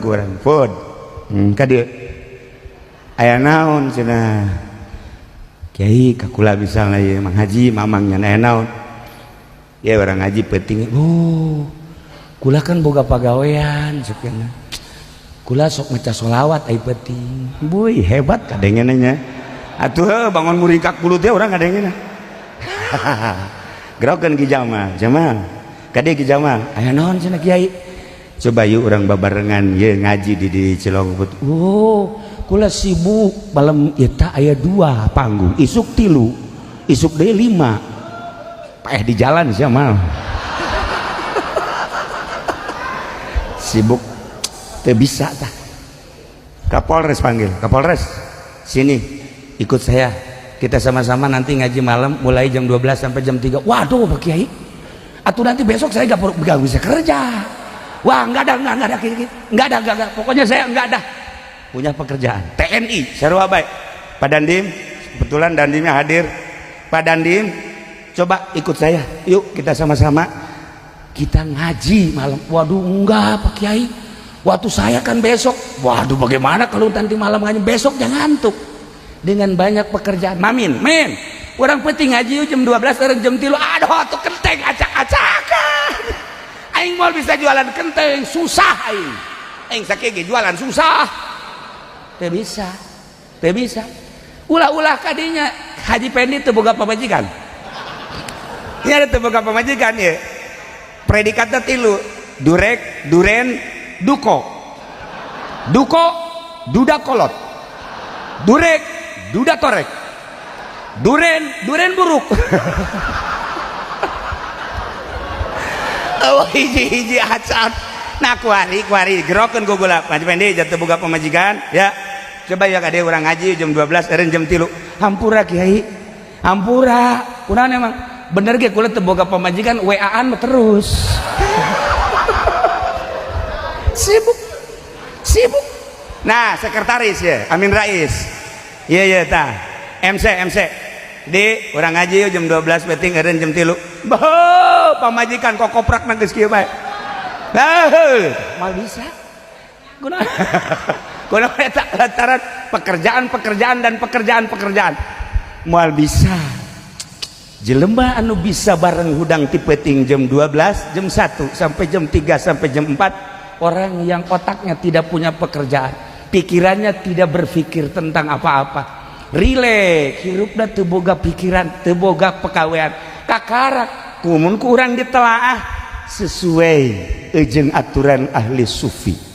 Ku urang food ka dieu aya naon cenah kiai ka kula misalna ieu Mang Haji mamang nya aya naon ya urang ngaji penting. Oh, kula kan boga pagawean cenah, kula sok maca sholawat ai penting. Buy, hebat kadengena nya atuh heuh, bangun muringkak bulu teh urang kadengena. Gerokeun Ki Jamal, Jamal kade. Ki Jamal, aya naon cenah kiai? Coba yuk urang babarengan ye ngaji di Cilongput. Oh, kula sibuk, malam eta aya dua panggung, isuk tilu, isuk deui lima, paeh di jalan sia mal. Sibuk teu bisa tah. Kapolres panggil, Kapolres sini, ikut saya, kita sama-sama nanti ngaji malam mulai jam 12 sampai jam 3. Waduh, Pak Kiai, atau nanti besok saya gak bisa kerja. Wah, nggak ada, nggak ada, nggak ada, nggak ada, pokoknya saya nggak ada punya pekerjaan. TNI sarua baik. Pak Dandim, kebetulan Dandimnya hadir. Pak Dandim, coba ikut saya yuk, kita sama-sama kita ngaji malam. Waduh, enggak, Pak Kiai, waktu saya kan besok. Waduh, bagaimana kalau nanti malam ngaji, besok jangan ngantuk dengan banyak pekerjaan. Mamin men orang penting ngaji yuk jam 12 orang jam 3. Aduh, tuh kenteng acak-acakan, aing mau bisa jualan kenteng susah, aing aing sakit jualan susah. Teu bisa, teu bisa. Ulah-ulah kadinya. Haji Pendi teu boga pamajikan ya, teu boga pamajikan ya. Predikatnya tilu: durek, duren, duko. Duko duda kolot, durek duda torek, duren duren buruk. Oh, hiji-hiji acan. Nah, kuari kuari gerokeun ku gula. Haji Pendi jatuh boga pamajikan ya, coba ya kade urang ngaji jam 12 eureun jam 3. Hampura kiai, hampura. Kunaon emang bener ge kula teu boga pamajikan, WA-an terus. Sibuk sibuk. Nah, sekretaris ya Amin Rais, iya iya tah MC MC di urang ngaji jam 12 penting eureun jam 3. Boh, pamajikan kok koprak nang geus kieu bae. Nah, mal bisa. Kunaon? Kunaon eta lantaran pekerjaan-pekerjaan dan pekerjaan-pekerjaan. Moal bisa. Jelema anu bisa bareng hudang ti peuting jam 12, jam 1 sampai jam 3 sampai jam 4, orang yang otaknya tidak punya pekerjaan, pikirannya tidak berpikir tentang apa-apa. Rileks, hirupna teu boga pikiran, teu boga pekawean. Kakarak kumun ku urang ditelaah sesuai jeung aturan ahli sufi.